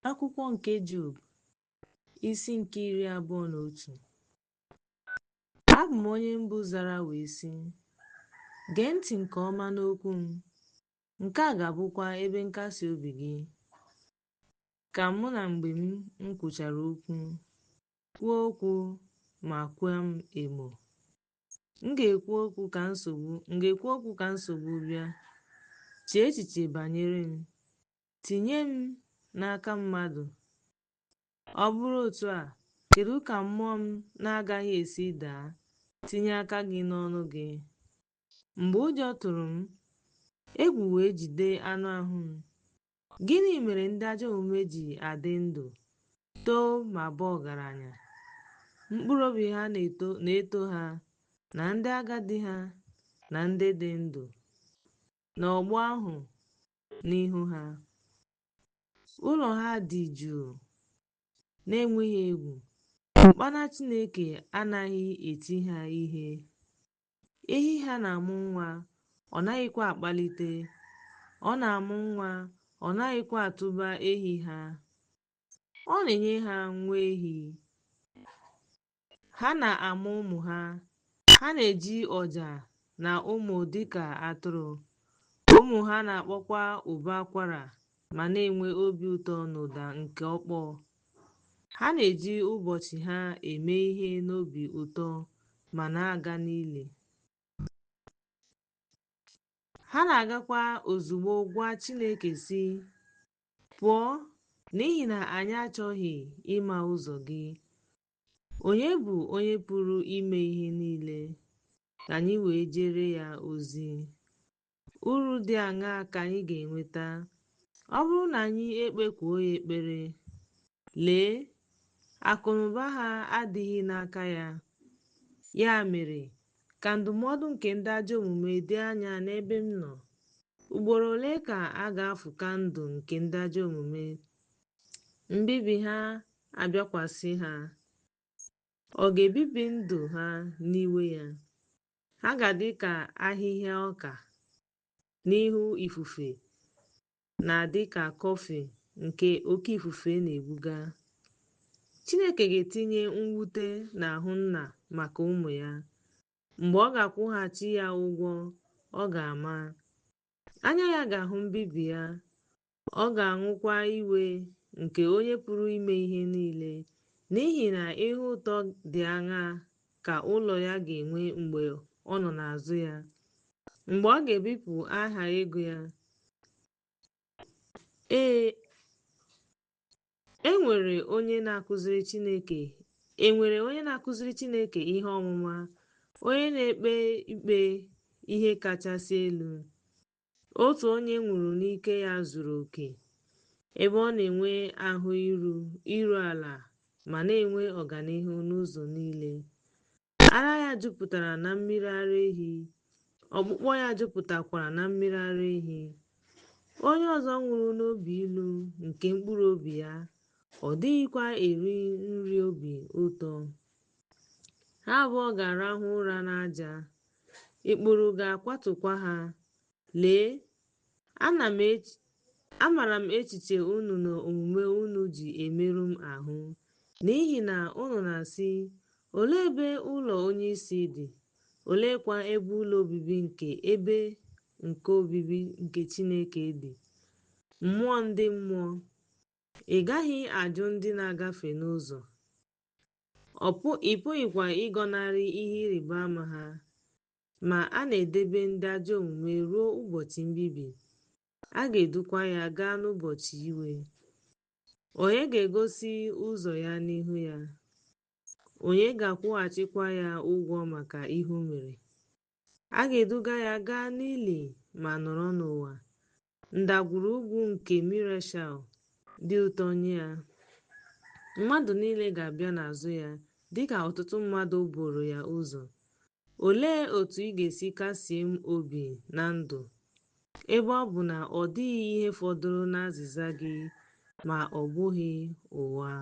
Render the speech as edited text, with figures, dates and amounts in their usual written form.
Akwụkwọ nke Job, isi nke 21. Abụ m onye mbụ zara wee sị, Gee ntị nke ọma n'okwu m, nke a ga-abụkwa ebe nkasi obi gị. Ka mụ na mgbe m kwuchara okwu, kwuo okwu ma kwaa m emo. M ga-ekwu okwu ka nsogbu bịa. Chee echiche banyere m. Tinye m n'aka mmadụ. Ọ bụrụ otu a, kedu ka mmụọ m na-agaghị esi daa? Tinye aka gị n'ọnụ gị. Mgbe ụjọ tụrụ m, egwu wee jide anụ ahụ m. Gịnị mere ndị ajọ omume ji adị ndụ, too ma baa ọgaranya? Mkpụrụ obi ha na-eto ha, na ndị agadi ha, na ndị dị ndụ, n'ọgbọ ahụ n'ihu ha. Ụlọ ha dị jụụ, na-enweghị egwu. Mkpana Chineke anaghị eti ha ihe. Ehi ha na-amụ nwa, ọ naghịkwa akpalite. Ọ na-amụ nwa, ọ naghịkwa atụba ehi ha. Ọ na-enye ha nwa ehi. Ha na-amụ ụmụ ha. Ha na-eji ọja na ụmụ dịka atụrụ. Ụmụ ha na-akpọkwa ụbọ akwara ma na-enwe obi ụtọ n'ụda nke ọkpọ. Ha na-eji ụbọchị ha eme ihe n'obi ụtọ ma na-aga n'ili. Ha na-agakwa ozugbo gwa Chineke sị, Pụọ, n'ihi na anyị achọghị ịma ụzọ gị. Onye bụ onye pụrụ ime ihe niile, ka anyị wee jere ya ozi? Uru dị aṅaa ka anyị ga-enweta, ọ bụrụ na anyị ekpekuo ya ekpere? Lee, akụnụba ha adịghị n'aka ya. Ya mere, ka ndụmọdụ nke ndị ajọ omume dị anya n'ebe m nọ. Ugboro ole ka a ga-afụka ndụ nke ndị ajọ omume? Mbibi ha abịakwasị ha. Ọ ga-ebibi ndụ ha n'iwe ya. Ha ga-adị ka ahịhịa ọka n'ihu ifufe na dị ka kọfị nke oke ifufe na-ebuga. Chineke ga-etinye mwute n'ahụ nna maka ụmụ ya. Mgbe ọ ga-akwụghachi ya ụgwọ, ọ ga-ama. Anya ya ga-ahụ mbibi ya, ọ ga-aṅụkwa iwe nke onye pụrụ ime ihe niile, n'ihi na ihe ụtọ dị aṅaa ka ụlọ ya ga-enwe mgbe ọ nọ n'azụ ya, mgbe ọ ga-ebipụ aha ego ya. Ee, e nwere onye na-akụziri Chineke ihe ọmụma, onye na-ekpe ikpe ihe kachasị elu. Otu onye nwụrụ n'ike ya zuru oke, ebe ọ na-enwe ahụ iru ala ma na-enwe ọganihu n'ụzọ niile. Ara ya jupụtara na mmiri ara ehi, ọkpụkpọ ya jupụtakwara na mmiri ara ehi. Onye ọzọ nwụrụ n'obi ilu nke mkpụrụ obi ya, ọ dịghịkwa eri nri obi ụtọ. Ha abụọ ga-arahụ ụra n'aja, ikpuru ga-akwatukwa ha. Lee, amara m echiche unu na omume unu ji emerụ m ahụ, n'ihi na unu na-asị, Olee ebe ụlọ onyeisi dị? Oleekwa ebe ụlọ obibi nke ebe nke obibi nke Chineke dị? Mmụọ ndị mmụọ, ị gaghị ajụ ndị na-agafe n'ụzọ. Ị pụghịkwa ịgọnarị ihe ịrịba ama ha. Ma a na-edebe ndị ajọ omume ruo ụbọchị mbibi, a ga-edukwa ya gaa n'ụbọchị iwe. Onye ga-egosi ụzọ ya n'ihu ya? Onye ga-akwụghachikwa ya ụgwọ maka ihe o mere? A ga-eduga ya gaa n'ili ma nọrọ n'ụwa. Ndagwurugwu nke Mireshal dị ụtọ nye ya. Mmadụ niile ga-abịa n'azụ ya dịka ọtụtụ mmadụ buru ya ụzọ. Olee otú ị ga-esi kasie m obi na ndụ, ebe ọ bụ na ọ dịghị ihe fọdụrụ n'azịza gị ma ọ bụghị ụgha?